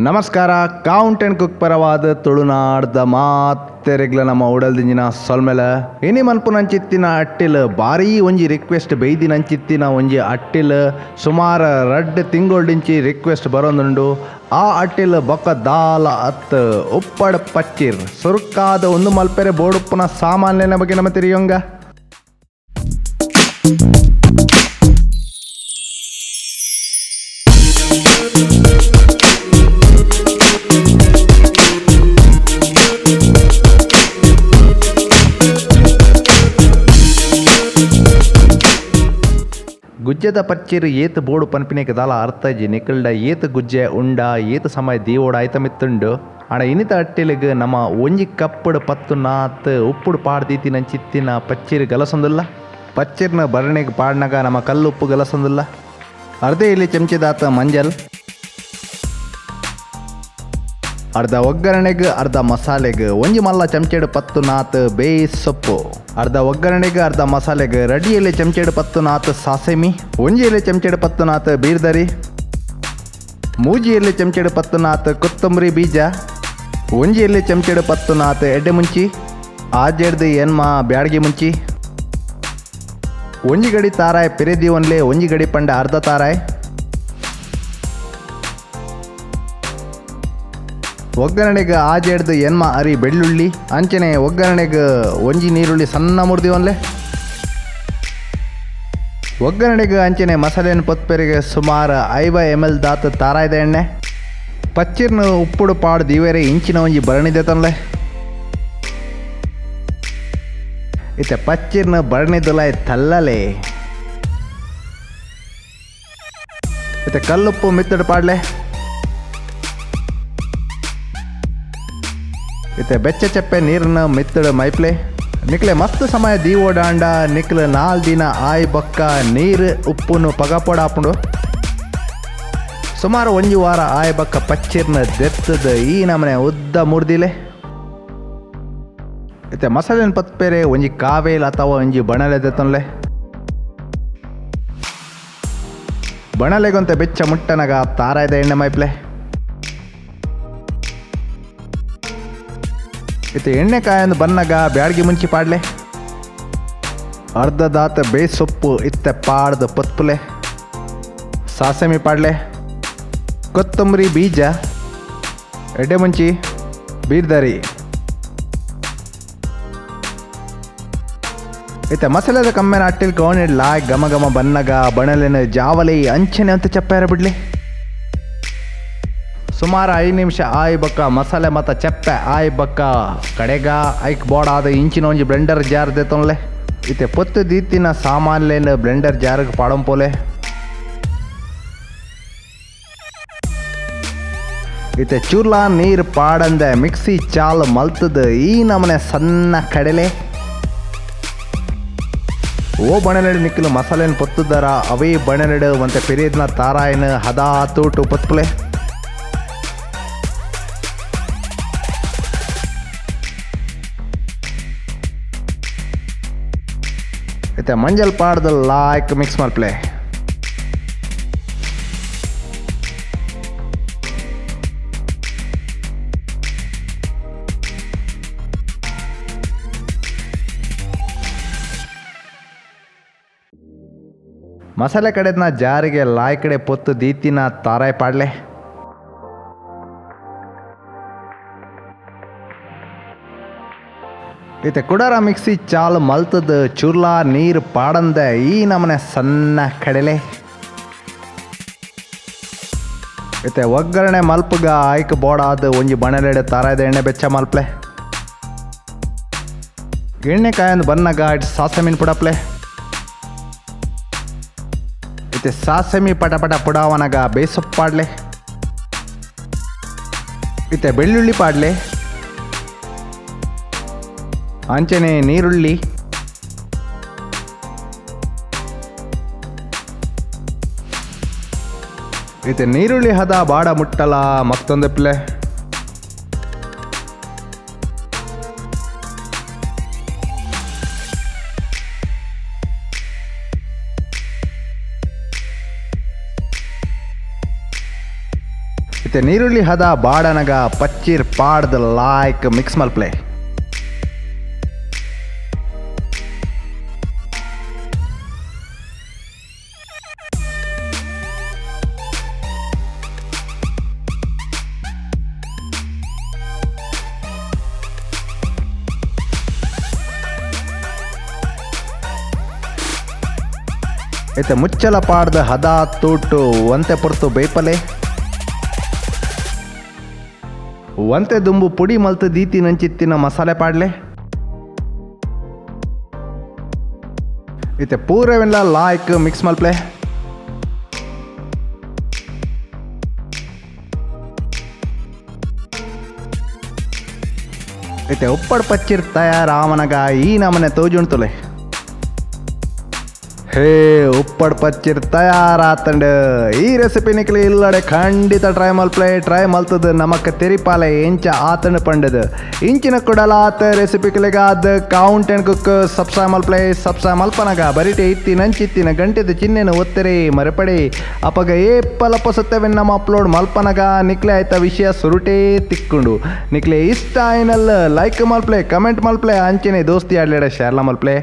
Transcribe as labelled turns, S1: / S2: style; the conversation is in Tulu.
S1: ನಮಸ್ಕಾರ, count and cook ಪರವಾದ ತುಳುನಾಡ್ದ ಮಾತೆರೆಗ್ಲ ನಮ್ಮ ಉಡಲ್ದಿಂಜಿನ ಸೊಲ್ಮೆಲ. ಇನಿ ಮನ್ಪುನಂಚಿತ್ತಿನ ಅಟ್ಟಿಲ್ ಭಾರೀ ಒಂಜಿ ರಿಕ್ವೆಸ್ಟ್ ಬೈದಿನಂಚಿತ್ತಿನ ಒಂಜಿ ಅಟ್ಟಿಲ್ ಸುಮಾರು ರಡ್ಡ್ ತಿಂಗೊಳ್ದಿಂಚಿ ರಿಕ್ವೆಸ್ಟ್ ಬರೋದುಂಡು. ಆ ಅಟ್ಟಿಲ್ ಬೊಕ್ಕ ದಾಲ ಅತ್ ಉಪ್ಪಡ್ ಪಚ್ಚಿರ್ ಸುರುಕಾದ ಒಂದು ಮಲ್ಪೆರೆ ಬೋಡುಪ್ಪುನ ಸಾಮಾನ್ಯನ ಬಗ್ಗೆ ನಮ್ಮ ತಿರಿಯೊಂಗ. ಗುಜ್ಜೆದ ಪಚ್ಚಿರ್ ಏತ್ ಬೋಡು ಪನ್ಪಿನೆಕ್ ದಾಲ ಅರ್ಥಜಿ ನಿಕಲ್ಡ ಏತ್ ಗುಜ್ಜೆ ಉಂಡ ಏತ್ ಸಮಯ ದೀವೋಡ ಐತಮಿತ್ತುಂಡು. ಆಂಡ ಇನಿತ ಅಟ್ಟಿಲಿಗ್ ನಮ್ಮ ಒಂಜಿ ಕಪ್ಪುಡು ಪತ್ತು ನಾತ್ ಉಪ್ಪುಡು ಪಾಡ್ದೀತಿನ ಚಿತ್ತಿನ ಪಚ್ಚಿರ್ ಗಲಸೊಂದುಲ್ಲ. ಪಚ್ಚಿರ್ನ ಭರಣೆಗ್ ಪಾಡ್ನಗ ನಮ್ಮ ಕಲ್ಲುಪ್ಪು ಗಲಸೊಂದುಲ್ಲ. ಅರ್ಧ ಇಲ್ಲಿ ಚಮಚದಾತ ಮಂಜಲ್, ಅರ್ಧ ಒಗ್ಗರಣೆಗ್ ಅರ್ಧ ಮಸಾಲೆಗ್ ಒಂಜಿ ಮಲ್ಲ ಚಮಚೆಡ್ ಪತ್ತು ನಾತ್ ಬೇಯಿಸ್ ಸೊಪ್ಪು, ಅರ್ಧ ಒಗ್ಗರಣೆಗ್ ಅರ್ಧ ಮಸಾಲೆಗ್ ರೆಡಿ ಎಲೆ ಚಮಚೆಡ್ ಪತ್ತು ನಾತ್ ಸಾಸೆಮಿ, ಒಂಜಿ ಎಲೆ ಚಮಚೆಡ್ ಪತ್ತು ನಾತ್ ಬೀರ್ದರಿ, ಮೂಜಿ ಎಲೆ ಚಮಚೆಡ್ ಪತ್ತು ನಾತ್ ಕೊತ್ತಂಬರಿ ಬೀಜ, ಒಂಜಿ ಎಲೆ ಚಮಚೆಡ್ ಪತ್ತು ನಾತ್ ಎಡ್ಡೆ ಮುಂಚಿ, ಆಜೆಡ್ದು ಎನ್ಮ ಬ್ಯಾಡಗಿ ಮುಂಚಿ, ಒಂಜಿ ಗಡಿ ತಾರಾಯ್ ಪೆರೆದಿ ಒನ್ಲೆ ಒಂಜಿ ಗಡಿ ಪಂಡ ಅರ್ಧ ತಾರಾಯ್, ಒಗ್ಗರಣೆಗೆ ಆಜೆಡ್ದು ಎನ್ಮ ಅರಿ ಬೆಳ್ಳುಳ್ಳಿ, ಅಂಚನೆ ಒಗ್ಗರಣೆಗೆ ಒಂಜಿ ನೀರುಳ್ಳಿ ಸಣ್ಣ ಮುರ್ದಿ ಒನ್ಲೆ, ಒಗ್ಗರಣೆಗೆ ಅಂಚನೆ ಮಸಾಲೆನ ಪೊತ್ಪೆರಿಗೆ ಸುಮಾರು 50 ml ದಾತ್ ತಾರಾಯ್ದ ಎಣ್ಣೆ, ಪಚ್ಚಿರ್ನ ಉಪ್ಪುಡು ಪಾಡು ದೀವೆರೆ ಇಂಚಿನ ಒಂಜಿ ಭರಣಿದೆ ತನ್ಲೆ. ಇತ್ತೆ ಪಚ್ಚಿರ್ನ ಭರಣಿದುಲಾಯ್ ತಲ್ಲಲೆ. ಇತ್ತೆ ಕಲ್ಲುಪ್ಪು ಮಿತ್ತಡು ಪಾಡ್ಲೆ. ಇತ್ತೆ ಬೆಚ್ಚ ಚಪ್ಪೆ ನೀರನ್ನ ಮಿತ್ತಡು ಮೈಪ್ಲೆ. ನಿಕ್ಲೆ ಮಸ್ತ್ ಸಮಯ ದೀವೋಡಾಂಡ ನಿಕ್ಲೆ 4 ದಿನ ಆಯ್ ಬೊಕ್ಕ ನೀರು ಉಪ್ಪುನು ಪಗಪೊಡಾಪುಂಡು. ಸುಮಾರು ಒಂಜಿ ವಾರ ಆಯ್ ಬೊಕ್ಕ ಪಚ್ಚಿರ್ನ ದೆತ್ತದ ಈ ನಮನೆ ಉದ್ದ ಮುರ್ದಿಲೆ. ಇತ್ತೆ ಮಸಾಲೆನ ಪತ್ಪೆರೆ ಒಂಜಿ ಕಾವೇಲ್ ಅಥವಾ ಒಂಜಿ ಬಣಲೆ ದೆತ್ತೊನ್ಲೆ. ಬಣಲೆಗೊಂತೆ ಬೆಚ್ಚ ಮುಟ್ಟನಗ ತಾರಾಯ್ದ ಎಣ್ಣೆ ಮೈಪ್ಲೆ. ಇತ್ತೆ ಎಣ್ಣೆ ಕಾಯಂದು ಬನ್ನಗ ಬ್ಯಾಡ್ಗಿ ಮುಂಚಿ ಪಾಡ್ಲೆ. ಅರ್ಧ ದಾತ ಬೇಸೊಪ್ಪು ಇತ್ತೆ ಪಾಡ್ದು ಪತ್ಪುಲೆ. ಸಾಸಮಿ ಪಾಡ್ಲೆ, ಕೊತ್ತಂಬರಿ ಬೀಜ, ಎಡ್ಡೆ ಮುಂಚಿ, ಬೀರ್ದರಿ. ಇತ್ತೆ ಮಸಾಲೆದ ಕಮ್ಮೆನ ಅಟ್ಟಿಲ್ ಕೌಣಿಡ್ಲ ಘಮ ಘಮ ಬನ್ನಗ ಬಣಲೆನ ಜಾವಲಿ ಅಂಚನೆ ಅಂತ ಚಪ್ಪಾರ ಬಿಡ್ಲಿ. ಸುಮಾರು 5 ನಿಮಿಷ ಆಯ್ ಬೊಕ್ಕ ಮಸಾಲೆ ಮತ್ತು ಚಪ್ಪೆ ಆಯ್ ಬೊಕ್ಕ ಕಡೆಗ ಐಕ್ ಬೋಡಾದ ಇಂಚಿನ ಒಂಜಿ ಬ್ಲೆಂಡರ್ ಜಾರ್ ದೆತ್ತೊನ್ಲೆ. ಇತ್ತೆ ಪೊತ್ತು ದೀತಿನ ಸಾಮಾನ್ಲೇನು ಬ್ಲೆಂಡರ್ ಜಾರ್ಗ್ ಪಾಡಂಪೋಲೆ. ಇತ್ತೆ ಚೂರ್ಲಾ ನೀರು ಪಾಡಂದೆ ಮಿಕ್ಸಿ ಚಾಲ್ ಮಲ್ತದ ಈ ನಮನೆ ಸಣ್ಣ ಕಡಲೆ. ಓ ಬಣಲೆಡು ನಿಕ್ಕಲು ಮಸಾಲೆನ ಪೊತ್ತುದರ ಅವೇ ಬಣಲೆಡು ಒಂತೆ ಪೆರಿಯದ್ನ ತಾರಾಯನ ಹದಾ ತೂಟು ಪೊತ್ಪುಲೆ. ಇತ್ತೆ ಮಂಜಲ್ ಪಾಡ್ದು ಲಾಯ್ಕ್ ಮಿಕ್ಸ್ ಮಲ್ಪ್ಲೆ. ಮಸಾಲೆ ಕಡೆದ್ನ ಜಾರಿಗೆ ಲಾಯ್ ಕಡೆ ಪೊತ್ತು ದೀತಿನ ತಾರಾಯ್ ಪಾಡ್ಲೆ. ಇತ್ತೆ ಕುಡರ ಮಿಕ್ಸಿ ಚಾಲ್ ಮಲ್ತದ ಚುರ್ಲಾ ನೀರು ಪಾಡಂದೆ ಈ ನಮನೆ ಸಣ್ಣ ಕಡಲೆ. ಇತ್ತೆ ಒಗ್ಗರಣೆ ಮಲ್ಪುಗ ಐಕ್ ಬೋಡಾದ ಒಂಜಿ ಬಣಲೆಡೆ ತಾರಾಯ್ದ ಎಣ್ಣೆ ಬೆಚ್ಚ ಮಲ್ಪ್ಲೆ. ಎಣ್ಣೆ ಕಾಯಂದು ಬನ್ನಗ it ಸಾಸಮೀನ್ ಪುಡಪ್ಲೆ. ಇತ್ತೆ ಸಾಸಮಿ ಪಟ ಪಟ ಪುಡಾವನಗ ಬೇಸೊಪ್ಪು ಪಾಡ್ಲೆ. ಇತ್ತೆ ಬೆಳ್ಳುಳ್ಳಿ ಪಾಡ್ಲೆ, ಅಂಚನೆ ನೀರುಳ್ಳಿ, ಇತ್ತೆ ನೀರುಳ್ಳಿ ಹದ ಬಾಡ ಮುಟ್ಟಲ ಮತ್ತೊಂದೆಪ್ಲೆ. ಇತ್ತೆ ನೀರುಳ್ಳಿ ಹದ ಬಾಡನಗ ಪಚ್ಚಿರ್ ಪಾಡ್ದ್ ಲಾಯ್ಕ್ ಮಿಕ್ಸ್ ಮಲ್ಪಲೆ. ಇತ್ತೆ ಮುಚ್ಚಲ ಪಾಡ್ದ್ ಹದ ತೂಟು ಒಂತೆ ಪೊರ್ತು ಬೇಪಲೆ. ಒಂತೆ ದುಂಬು ಪುಡಿ ಮಲ್ತ್ ದೀತಿ ನಂಚಿತ್ತಿನ ಮಸಾಲೆ ಪಾಡ್ಲೆ. ಇತ್ತೆ ಪೂರವೆನ್ಲ ಲಾಯ್ಕ್ ಮಿಕ್ಸ್ ಮಲ್ಪಲೆ. ಇತ್ತೆ ಉಪ್ಪಡ್ ಪಚ್ಚಿರ್ ತಯಾರ್ ಆವನಗ ಈ ನಮನೆ ತೋಜುಂಟುಲೆ. ಹೇ ಉಪ್ಪಡ್ ಪಚ್ಚಿರ್ ತಯಾರಾತಂಡ್. ಈ ರೆಸಿಪಿ ನಿಕ್ಲೆ ಇಲ್ಲಡೆ ಖಂಡಿತ ಟ್ರೈ ಮಲ್ಪ್ಲೆ. ಟ್ರೈ ಮಲ್ತದ ನಮಕ್ ತೆರಿಪಾಲೆ ಎಂಚ ಆತಂಡ್ ಪಂಡದು. ಇಂಚಿನ ಕುಡಲಾತ ರೆಸಿಪಿ ಕಿಲೆಗಾದ್ ಕೌಂಟ್ ಅಂಡ್ ಕುಕ್ ಸಬ್ಸ್ಕ್ರೈಬ್ ಮಲ್ಪ್ಲೆ. ಸಬ್ಸ್ಕ್ರೈಬ್ ಮಲ್ಪನಗ ಬರಿಟೆ ಇತ್ತಿನ ನಂಚಿತ್ತಿನ ಗಂಟೆದ ಚಿಹ್ನೆನ ಒತ್ತರೆ ಮರೆಪಡೆ. ಅಪಗ ಏಪಲ ಪೊಸತ್ತವೆನ್ ನಮ್ಮ ಅಪ್ಲೋಡ್ ಮಲ್ಪನಗ ನಿಕ್ಲೆ ಆಯ್ತ ವಿಷಯ ಸುರುಟೇ ತಿಕ್ಕುಂಡು. ನಿಕ್ಲೆ ಇಷ್ಟ ಆಯ್ನಲ್ ಲೈಕ್ ಮಲ್ಪ್ಲೆ, ಕಮೆಂಟ್ ಮಲ್ಪ್ಲೆ, ಅಂಚನೆ ದೋಸ್ತಿ ಆಡ್ಲೆಡ ಶೇರ್ಲ ಮಲ್ಪ್ಲೆ.